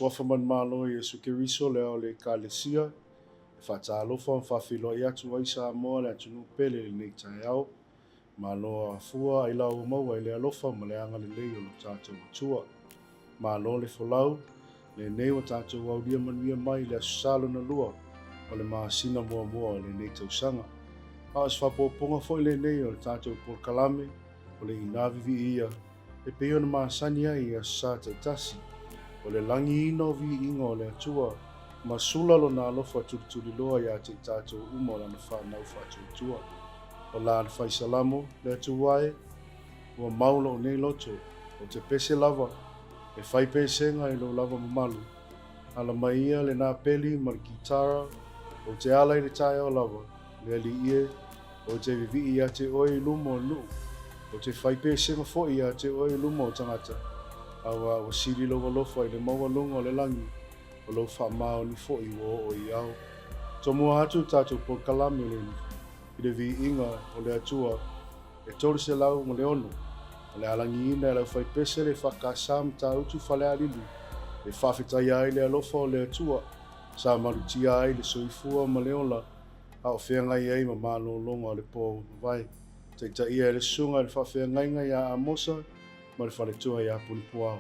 Suafa Manumalo o Iesu Keriso, le Ao o le Ekalesia, e faatalofa ma faafeiloai atu ai Samoa le atunuu pele i lenei taeao. Malo afua ailao ua maua i le alofa ma le agalelei o lo tatou Atua. Malo le folau, lenei ua tatou aulia manuia mai i le Aso Sa lona lua o le masina muamua o lenei tausaga. A o se faaopoopoga foi lenei o le tatou polokalame o le Inā Viviia e pei ona masani ai i Aso Sa taitasi, o le lagiina o viiga o le Atua ma sula lona alofa tulituliloa ia te i tatou uma o lana fanau faatuatua. O la le fai Salamo, Le Atua e, ua mau lou nei loto, ou te pese lava, e fai pesega i lou lava mamalu. Ala mai ia lenā peli ma le kitara, ou te ala i le taeao lava, le Alii e, ou te vivii ia te oe i luma o nuu, ou te fai pesega foi ia te oe i luma o tagata, auā ua sili lou alofa i le maualuga o le lagi, o lou faamaoni foi ua oo i ao. Tomua atu le tatou polokalame i le viiga o le Atua e 306, o le a lagiina e le aufaipese le EFKS Matautu Falealili e faafetaia ai le alofa o le Atua sa malutia ai le soifua ma le ola a o feagai ai ma malologa o le po ua mavae. Taitaia e le Susuga i le Faafeagaiga ia Amosa ma le Faletua ia Punipuao.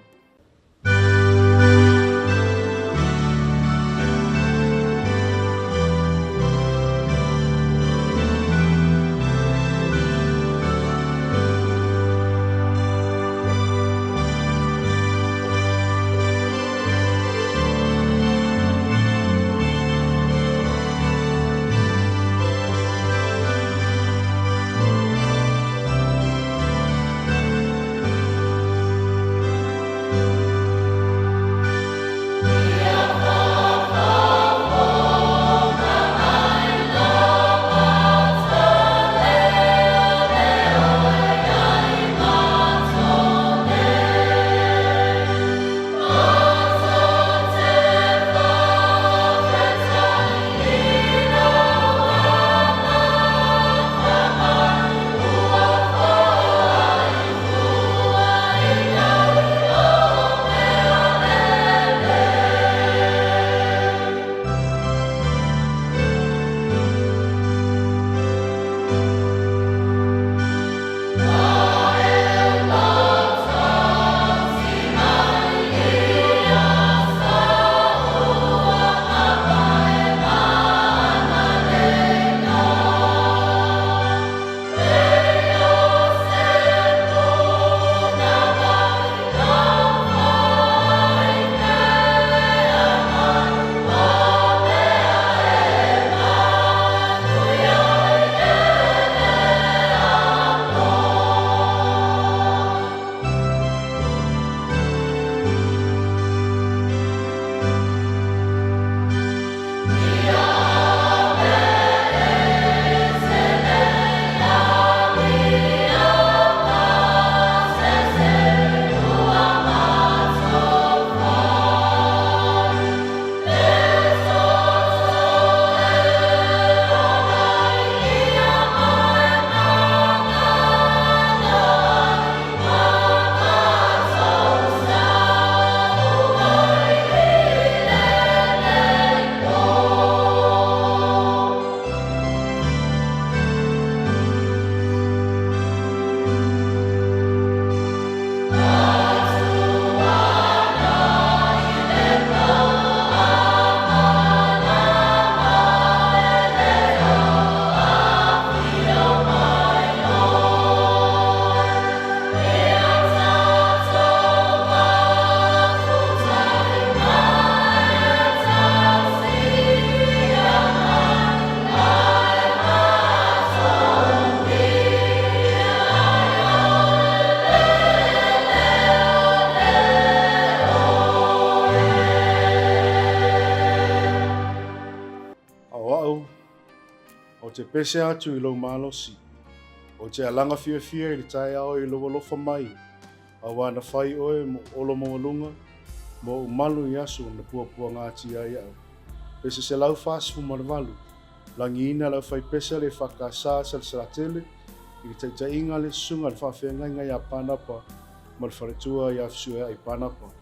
A o au, ou te pese atu i lou malosi, ou te alaga fiafia i le taeao i lou alofa mai, auā na fai oe mo olo maualuga, mo ou malu i aso na puapuagatia ai au. Pese 148, Lagiina le aufaipese a le EFKS Salesalatele i le taitaiga a le Susuga i le Faafeagaiga ia Panapa ma le faletua ia Fesueai Panapa.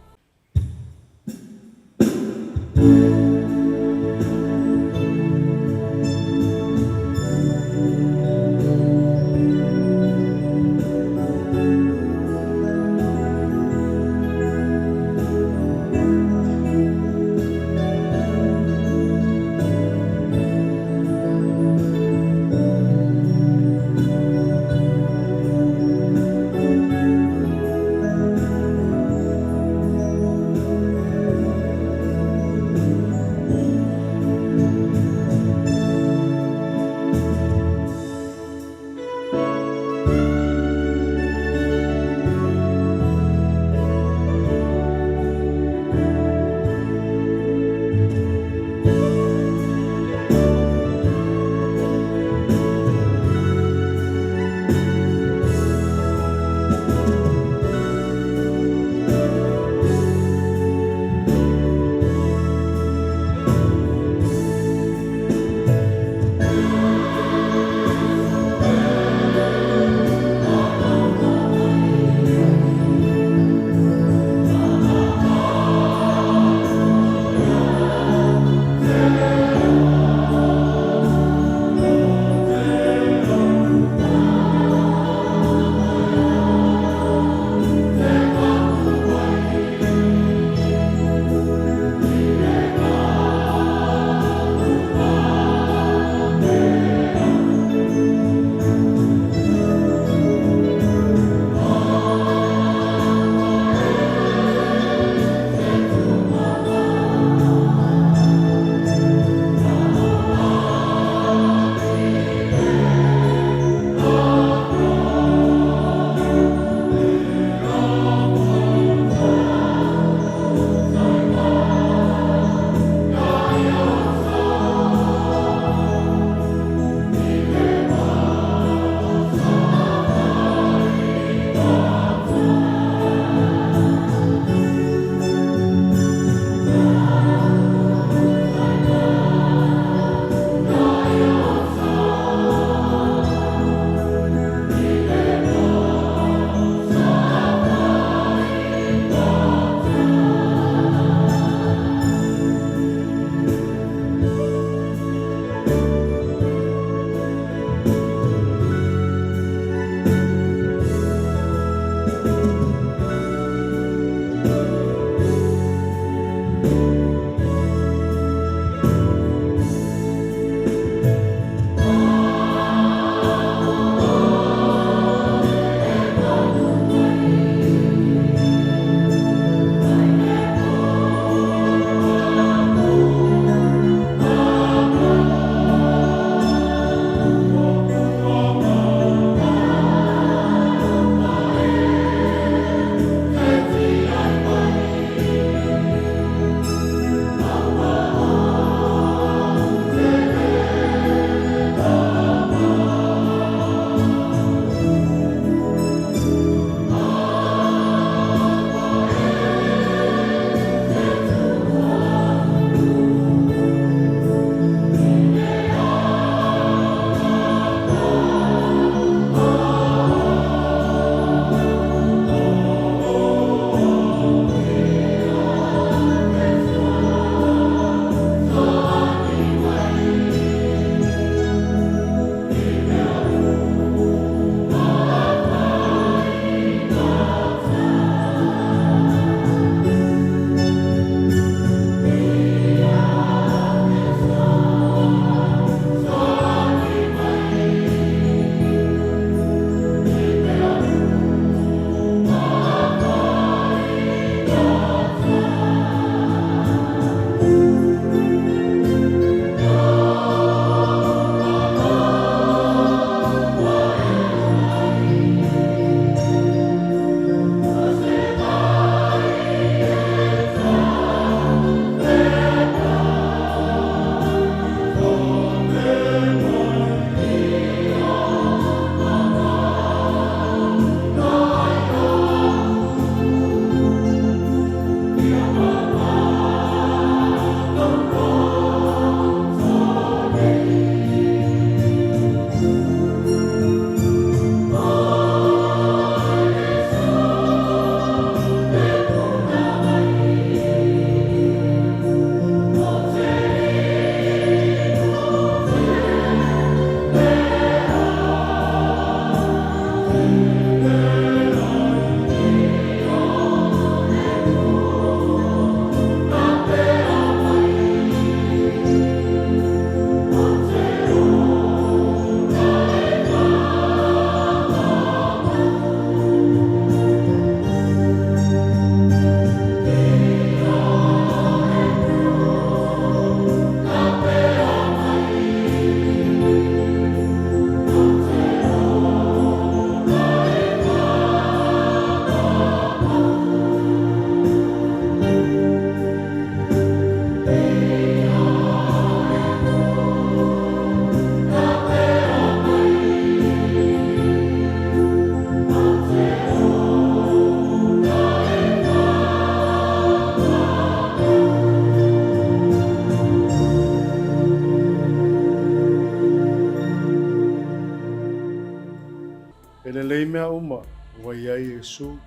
uma ua i ai Iesu,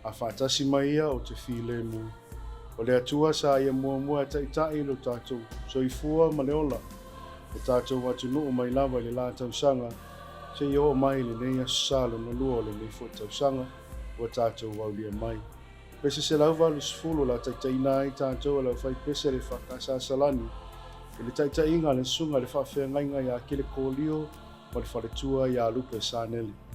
a faatasi mai Ia ou te filemu. O le Atua sa Ia muamua e taitai lo tatou soifua ma le ola o tatou atunuu mai lava i le la tausaga seia oo mai i lenei Aso Sa lona lua o lenei foi tausaga ua tatou aulia mai. Pese 180 o le a taitaiina ai tatou e le aufaipese a le EFKS Salani i le taitaiga a le Susuga i le Faafeagaiga ia Kelekolio ma le faletua ia Lupe Sanele.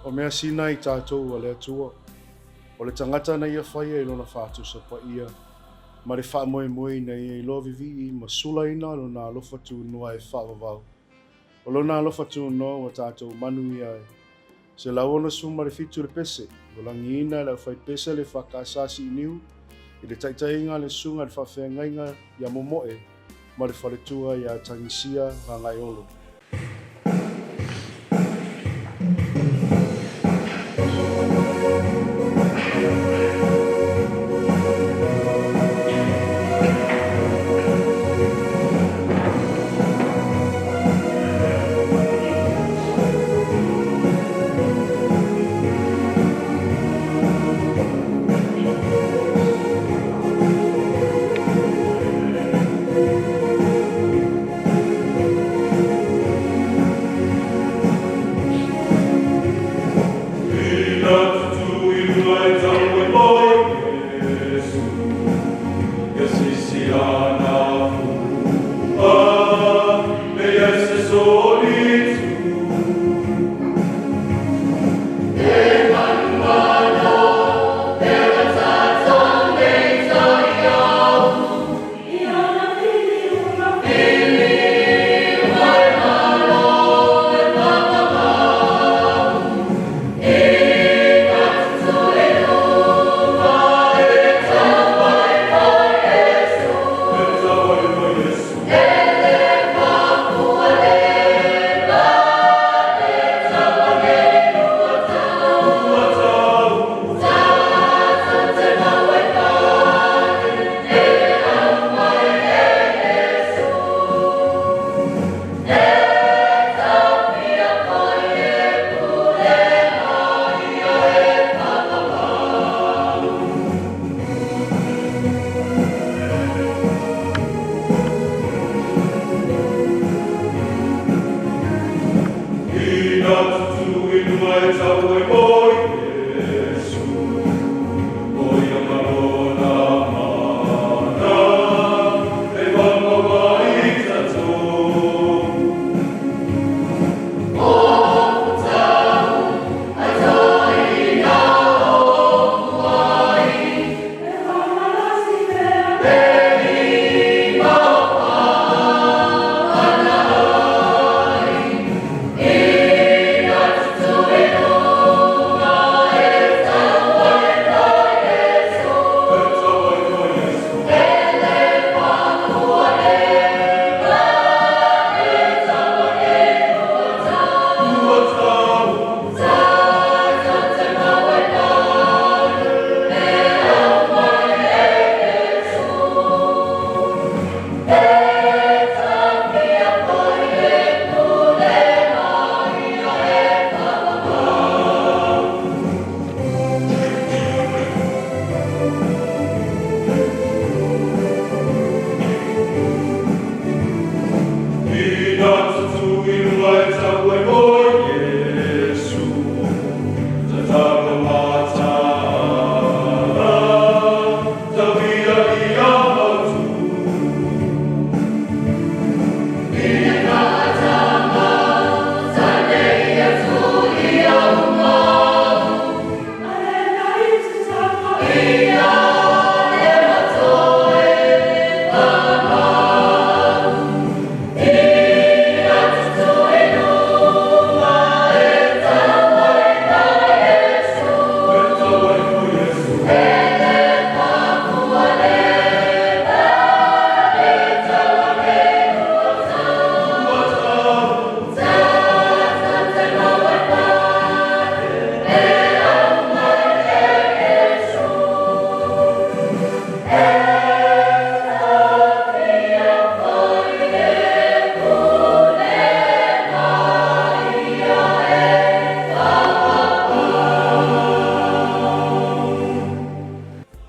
O measina ai tatou a le Atua, o le tagata na Ia faia i Lona faatusa paia, ma le faamoemoe ina ia iloa vivii ma sulaina Lona alofa tunoa e faavavau. O Lona alofa tunoa ua tatou manuia ai. 167 le pese, ua lagiina e le aufaipese le EFKS Siiniu i le taitaiga a le Susuga i le Faafeagaiga ia Momoe ma le faletua ia Tagisia Gagaeolo.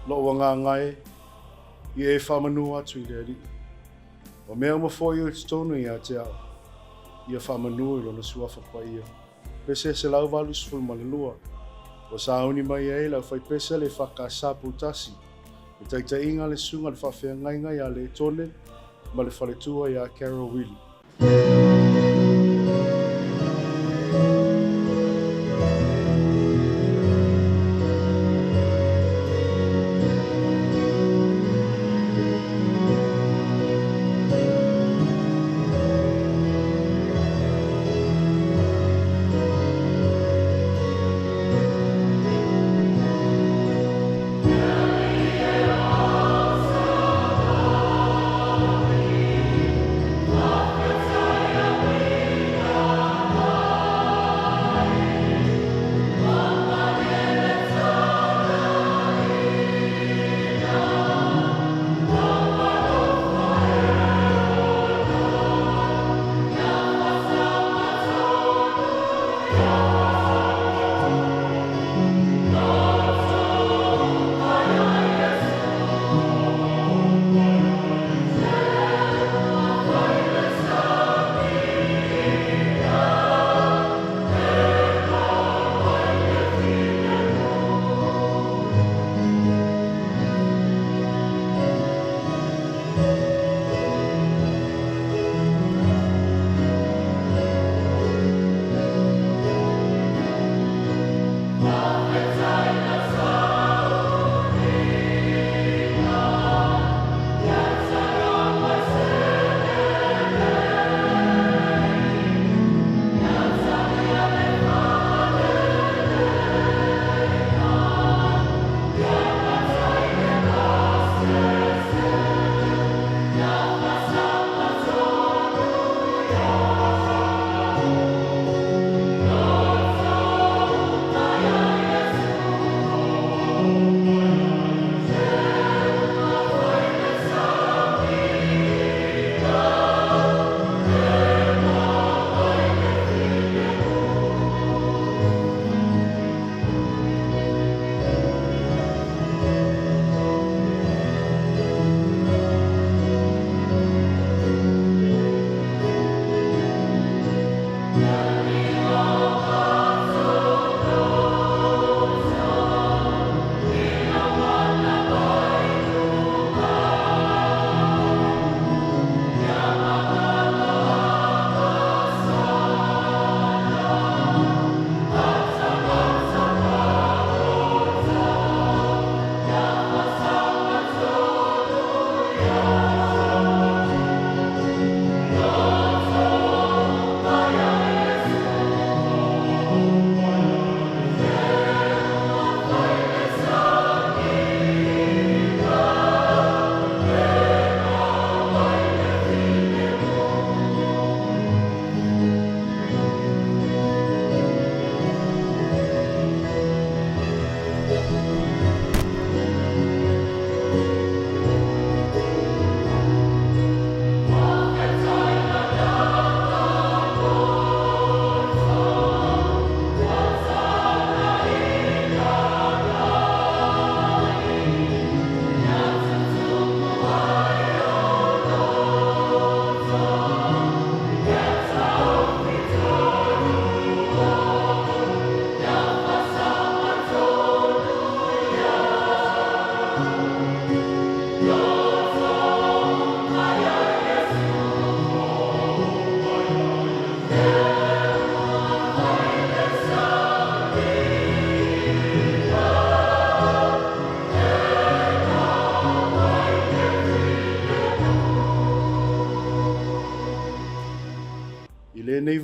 Lou agaga e, ia e faamanu atu i le Alii. O mea uma foi o i totonu ia te au, ia faamanu i Lona Suafa Paia. Pese 182, ua sauni mai ai le aufaipese a le EFKS Poutasi, le taitaiga a le Susuga i le Faafeagaiga ia Letone ma le faletua ia Carol Willie.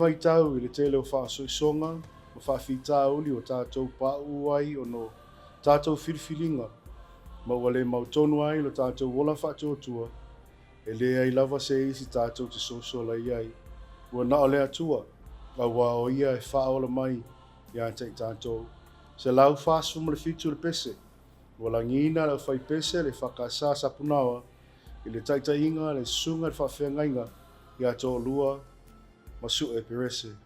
vaitau i le tele o faasoisoga ma faafitauli ua tatou pauu ai ona o tatou filifiliga ma ua le mautonu ai lo tatou ola faatuatua, e leai lava se isi tatou te sosola i ai, ua na o le Atua, aua o Ia e faaola mai ia te i tatou. 147 le pese. Ua lagiina le aufaipese a le EFKS a Sapunaoa i le taitaiga a le Susuga i le Faafeagaiga ia Toolua ma Sue Perese.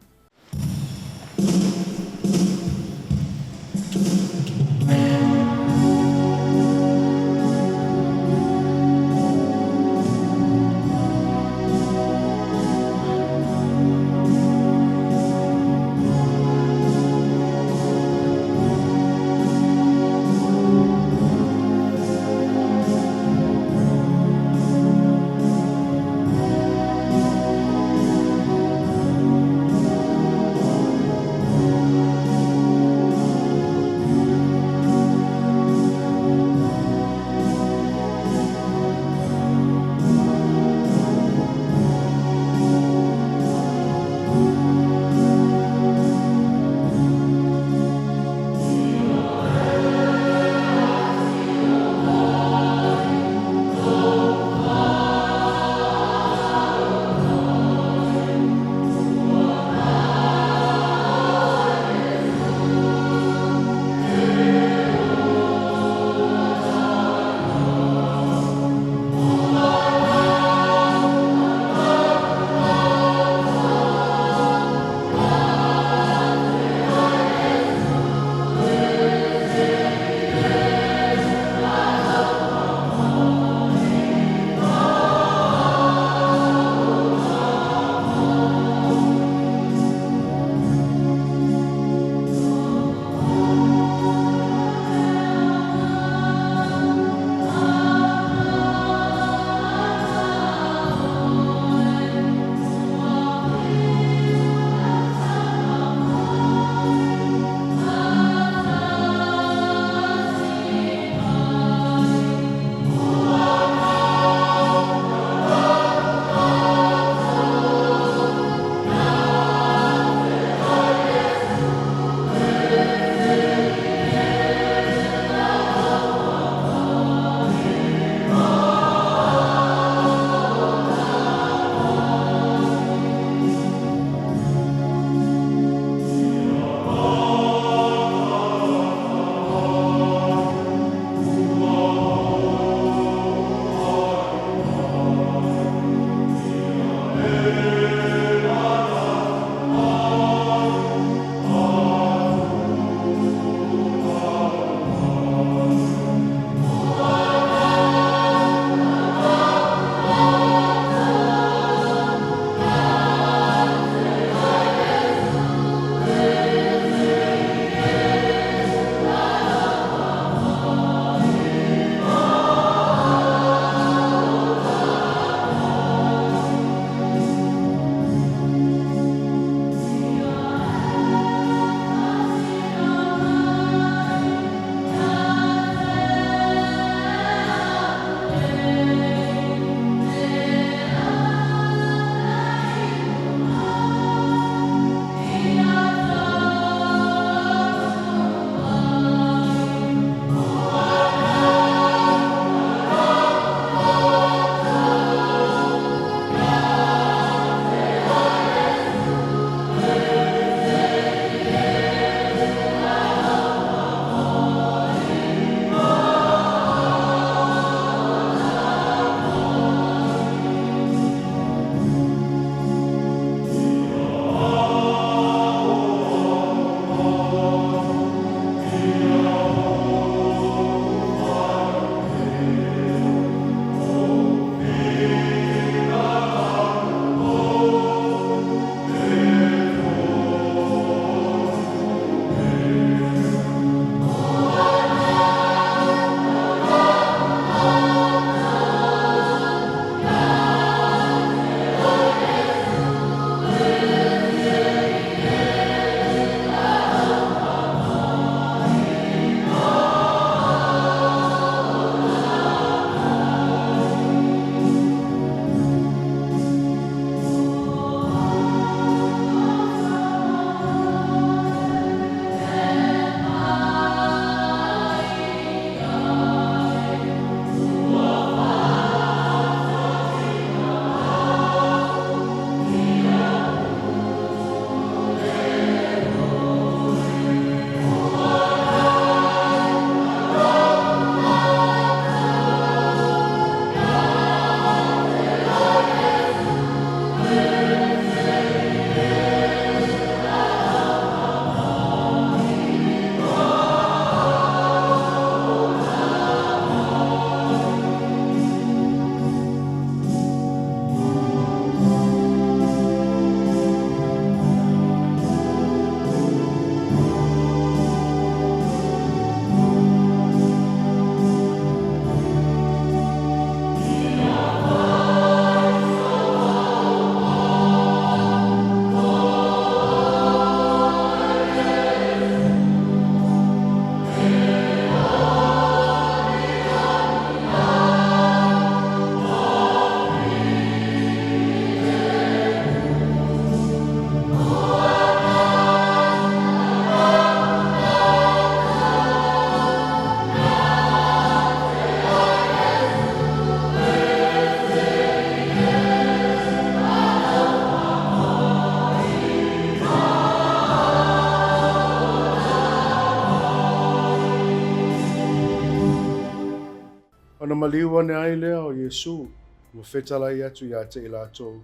maliu ane ai lea o Iesu, ua fetalai atu ia te i latou,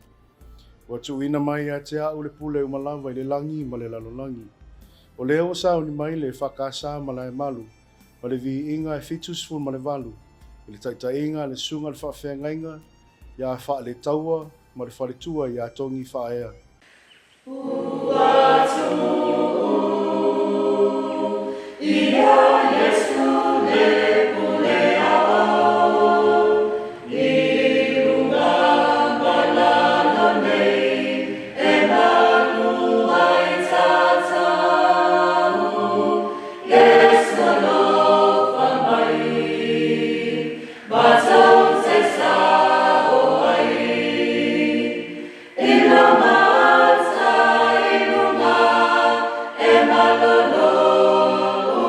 Ua tuuina mai ia te a'u le pule uma lava i le lagi ma le lalolagi. O lea ua sauni mai le EFKS Malaemalu ma le Viiga e 78 i le taitaiga a le Susuga i le Faafeagaiga ia Faaletaua ma le Faletua ia Togi Faaea. Ua tuu ia Iesu le pule ao i luga ma lalo nei e malu ai tatau Iesu alofa mai matou te sao ai i lou mata i luga e malolo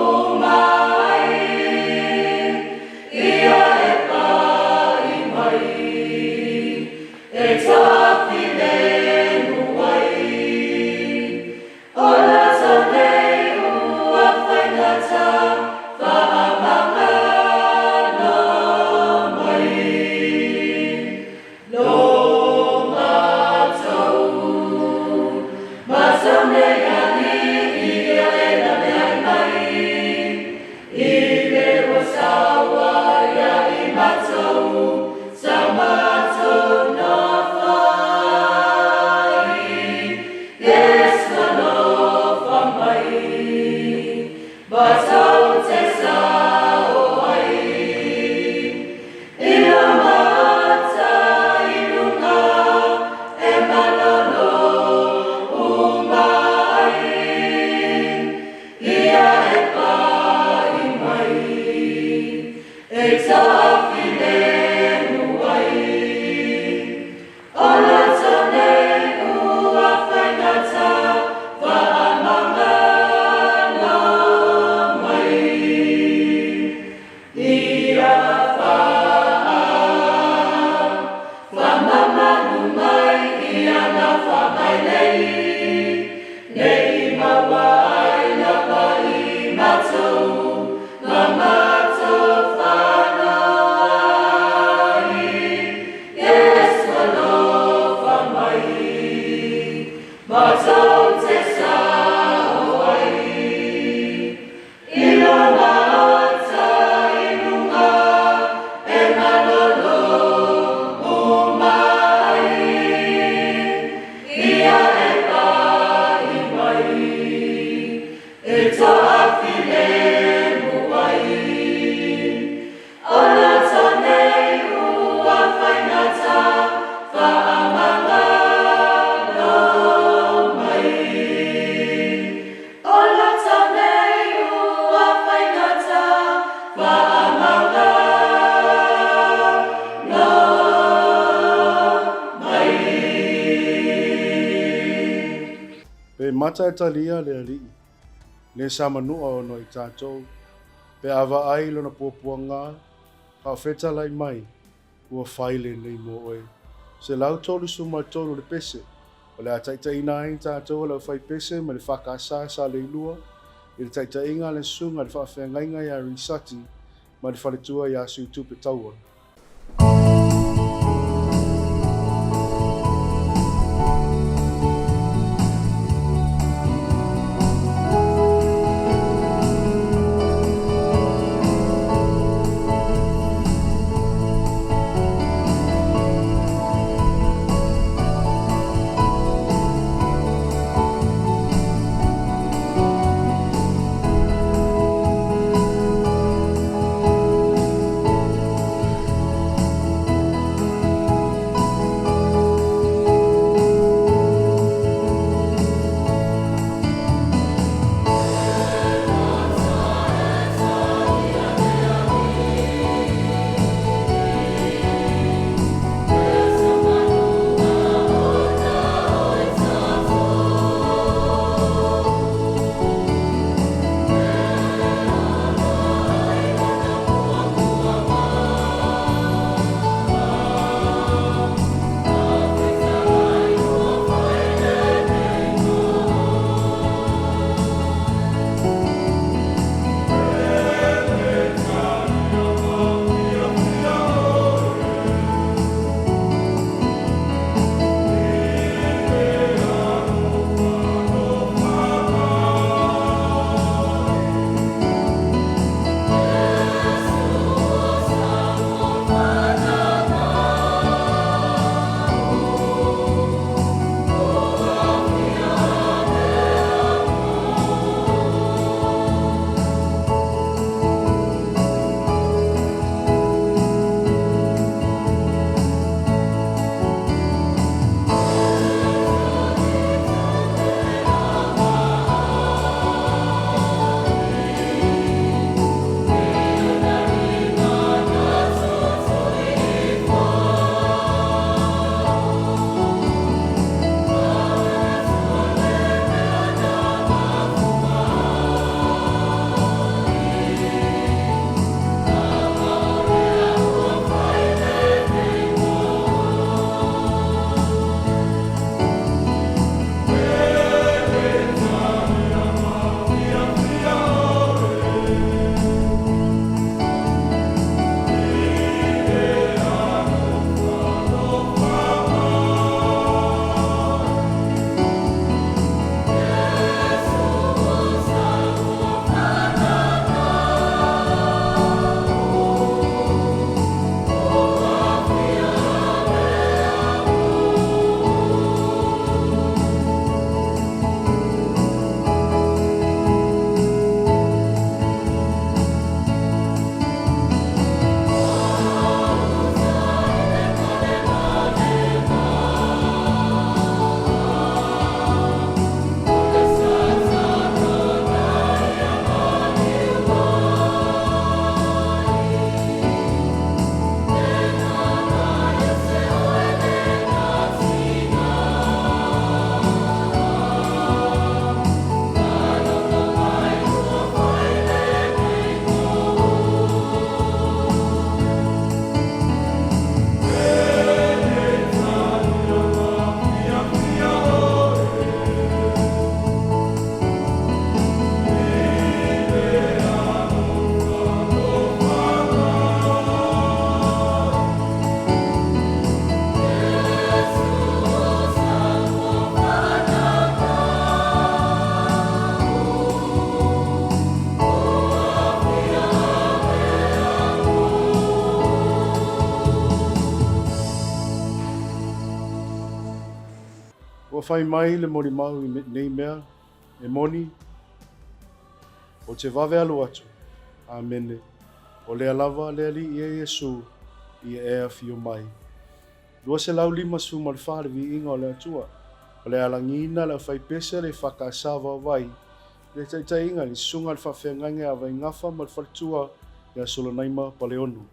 uma ai ia e pai mai e toafilemu ai ola nei ua faigata faamagalo mai lo matou matou nei alii ia e laveai mai i le ua saua ia i matou sa matou nofo ai Iesu alofa mai matou te sao ai i lou mata i luga e malolo uma ai ia e pai mai e toafilemu ai ola nei ua faigata faamagalo mai ia faamamalu mai ia na faamailei nei maua ai lava i matou ma matou fanau Iesu alofa mai matou te sao ai i lou mata i luga e malolo uma ai ia e pai mai e toafilemu ai ola nei ua faigata faamagalo mai ola nei ua faigata faamagalo mai. Pe mata e talia le alii, le sa manua ona i tatou, pe a vaai lona puapuaga, a o fetalai mai, ua fai lenei mo oe. 133 le pese, o le a taitaiina ai tatou e le aufaipese ma le EFKS Saleilua i le taitaiga a le Susuga i le Faafeagaiga ia Risati ma le Faletua ia Siutupe Taua. fai mai le molimau i nei mea, e moni, ou te vave alu atu. Amene. O lea lava le Alii e Iesu, ia e afio mai. 254 le Viiga o le Atua. O le a lagiina le aufaipese a le EFKS Vaovai i le taitaiga i le Susuga a le Faafeagaiga ia Vaigafa ma le Faletua ia Solonaima Paleonu.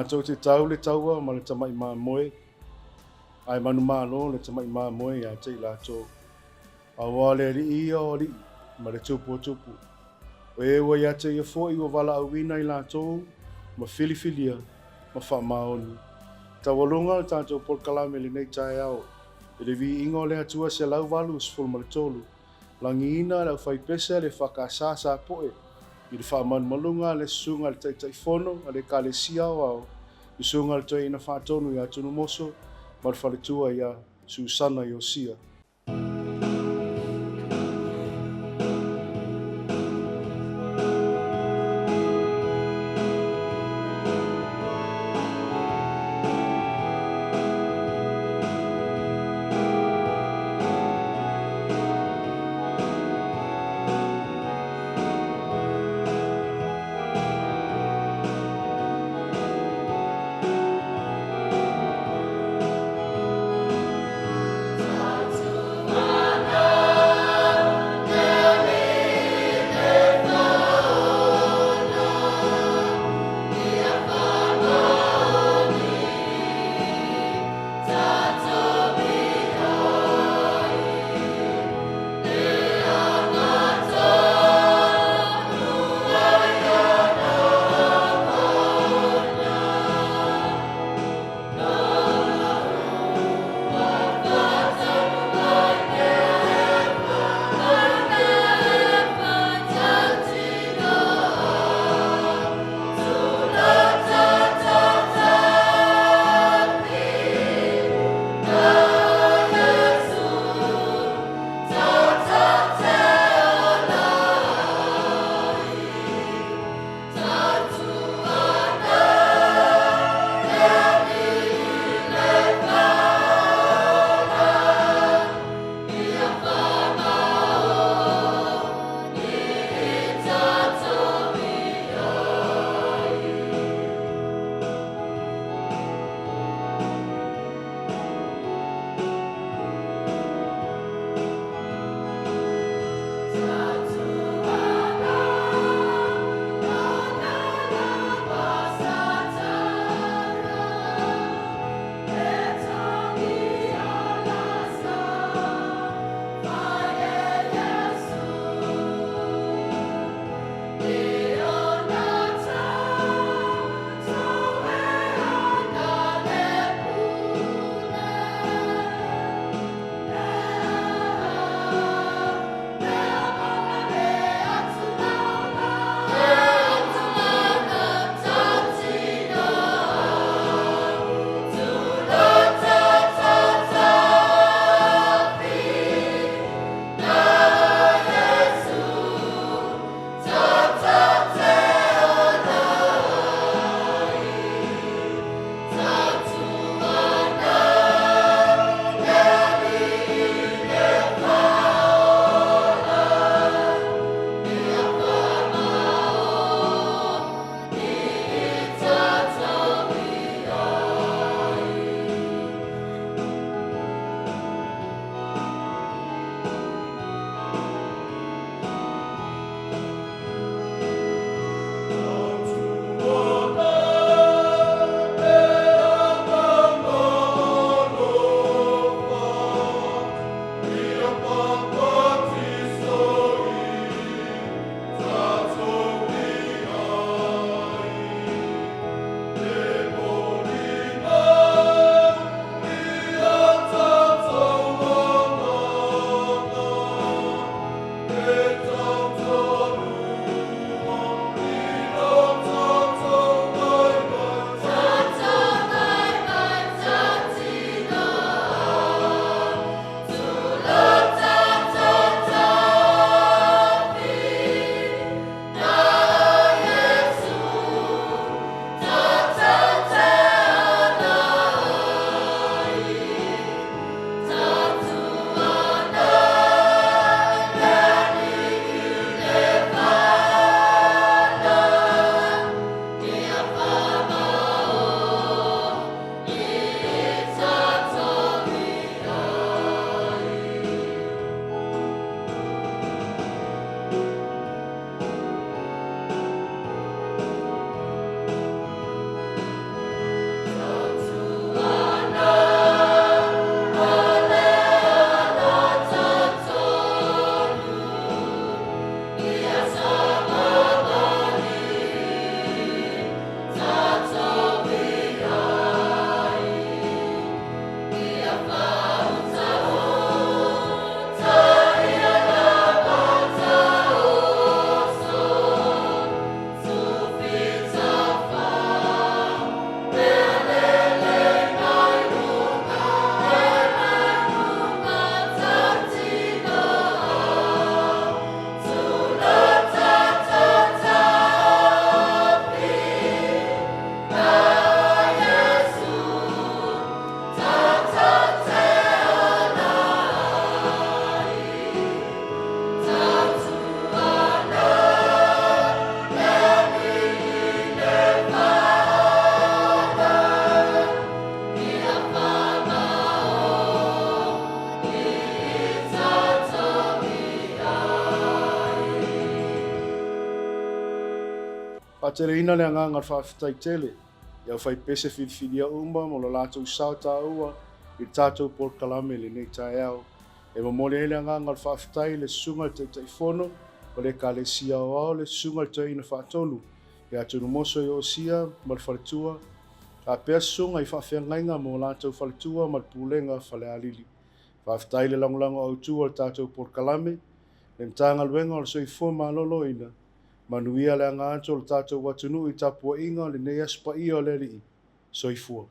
Matou te tau le taua ma le tamai mamoe, ae manumalo le tamai mamoe ia te i latou. Aua o le Alii ia o alii, ma le Tupu o tupu. O e ua ia te ia foi ua valaauina i latou ma filifilia ma faamaoni. Taualuga le tatou polokalame i lenei taeao i le viiga o le Atua 183, Lagiina le aufaipese a le EFKS Sapoe i le faamalumaluga a le Susuga i le Taitaifono a le Ekalesia Aoao, le Susuga i le Toeaina Faatonu ia Tunumoso ma le faletua ia Susana Iosia. Faateleina le agaga o le faafetai tele i aufaipese filifilia uma mo lo latou sao taua i le tatou polokalame i lenei taeao. E momoli ai le agaga o le faafetai i le Susuga i le Taitaifono o le Ekalesia Aoao, le Susuga i le Toeaina Faatonu ia Tunumoso Iosia ma le faletua, faapea susuga i faafeagaiga ma o latou faletua ma le Pulega Falealili. Faafetai i le lagolago autu o le tatou polokalame, le Matagaluega o le Soifua Maloloina, manuia le aga atu o le tatou atunuu i tapuaiga o lenei Aso Paia o le Alii. Soifua.